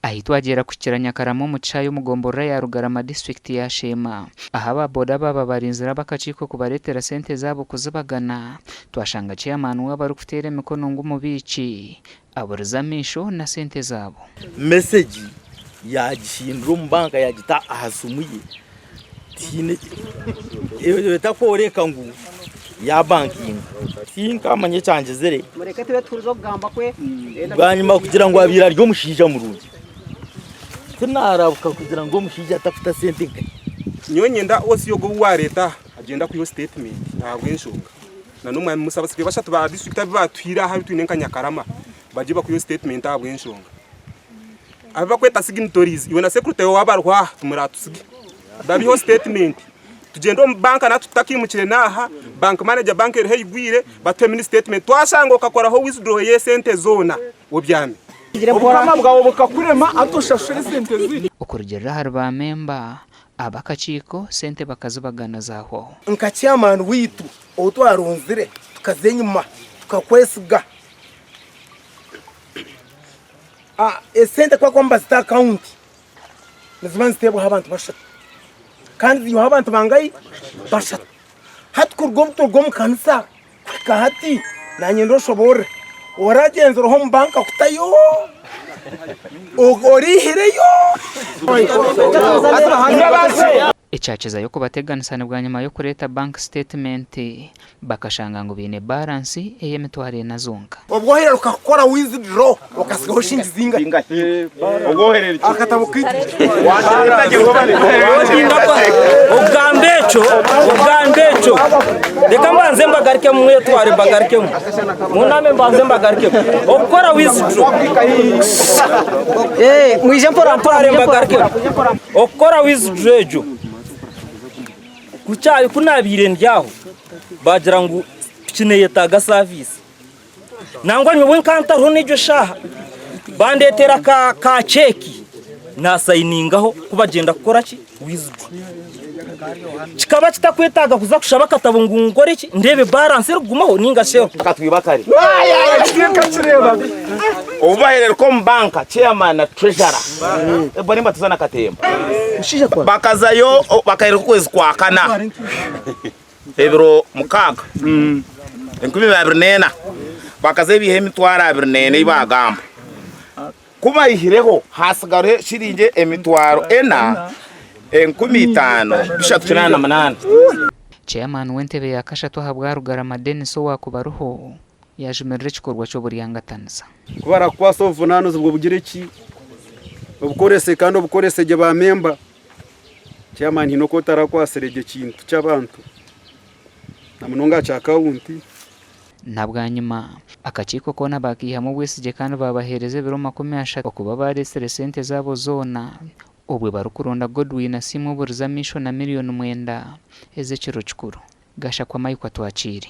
Ahi twagyera kuhikira Nyakarama omu kishaayi omu gomborora ya Rugarama disiturikiti ya Sheema ahu aba boda baaba barinzire ab'akakiiko kubareetera sente zaabo kuzibagana, twashanga chairman waabo arikuteera emikono ngu omubiiki aburize amaisho na sente zaabo. Mesegi yaagihindura omu banka yaagita aha simu ye tihaine etakworeka ngu yaabankinga. Tinkamanya ekyangizire bwanyima kugira ngu abaire ari omushaija murungi tinaarabuka kugira ngu omushaija atakuta sente nkahi. Nyowe nyenda OC ogu ou waareeta aha agyende akwiheho sitatimenti ahabw'enshonga na n'omwami Musa abasigaire bashatu ba disiturikiti abu baatuhaire aha abu twine nka Nyakarama bagye bakwiheho sitatimenti ahabw'enshonga. Abu barikweta signatories iwe na secretary waawe abariho aha timuratutsige babiheho sitatimenti tugyende omu banka natwe tutakaimukire n'aha bank manager banka eriho eyigwire batuhe mini sitatimenti twashanga okakoraho withdraw y'esente zoona obyame. Obukama bwawe bukakurema hati oshashure esente zaitu. Okurugiirira ahari ba memba ab'akakiiko, sente bakazibagana zahwaho. Nka chairman waitu ou twaronzire tukaza enyima tukakwesiga esente ku barikuba nibazita aha akawunti niziba niziteebwaho abantu bashatu kandi ziihaho abantu bangahi? Bashatu. Hati kuruga obu turuga omu kanisa kuhika hati naanye ndoshoboorora oragyenzireho omu banka kutayo? Oriihireyo? Ekyakizayo kubateganisa ni bwanyima y'okureeta bank statement Bakashanga ngu baine baransi ey'emitwaro ena zonka. Obwo ohereruka kukora withdraw okasigaho shingi zingahi? Akatabo kaitu. Ogamba ekyo, ogamba ekyo. Reka mbanze mbagarukemu mwetware mbagarukemu. Muname mbanze mbagarukemu. Okukora withdraw. Mwije mpora mpora. Mwetware mbagarukemu. Okukora withdraw egyo. Ku naabaire ndi aho, baagira ngu piki neeyetaaga saviisi. Nangwa nyowe nkaba ntariho n'egyo shaaha, bandeetera ka ceeki naasayiningaho ku bagyenda kukora ki? Wizidoro. Kikaba kitakwetaaga kuza kushaba akatabo ngu nkore ki? Ndeebe baransi erikugumaho nainga shi eriho. Akatwiba kare. Obu bahererwa omu banka, chairman na treasurer bo nibatuza na katemba. Bakazayo bakahererwa okwezi kwa kana ebiro mukaaga 2024 bakaza biiha emitwaro 24 ei baagamba. Ku baihireho haasigareho shiringi emitwaro ena 5388. Chairman w'entebe ya kashatu ahabwa Rugarama Denis Owakubaruho yaajumirira ekikorwa ky'oburyangatanisa. Ku barakukwasa obuvunaanizibwa obugire ki, obukorese kandi obukorese gye ba memba. Chairman haine oku otarakwasire gye kintu ky'abantu na munonga aha kya kaunti. Na bwanyima, akakiiko koona baakaihamu obwesigye kandi baabaheereza ebiro 30 okuba baareetsire sente zaabo zoona obwe barikuronda Godwin Asiimwe oburize amaisho na miriyoni mwenda ez'ekiro kikuru. Gashakwa Mike Atwakiire.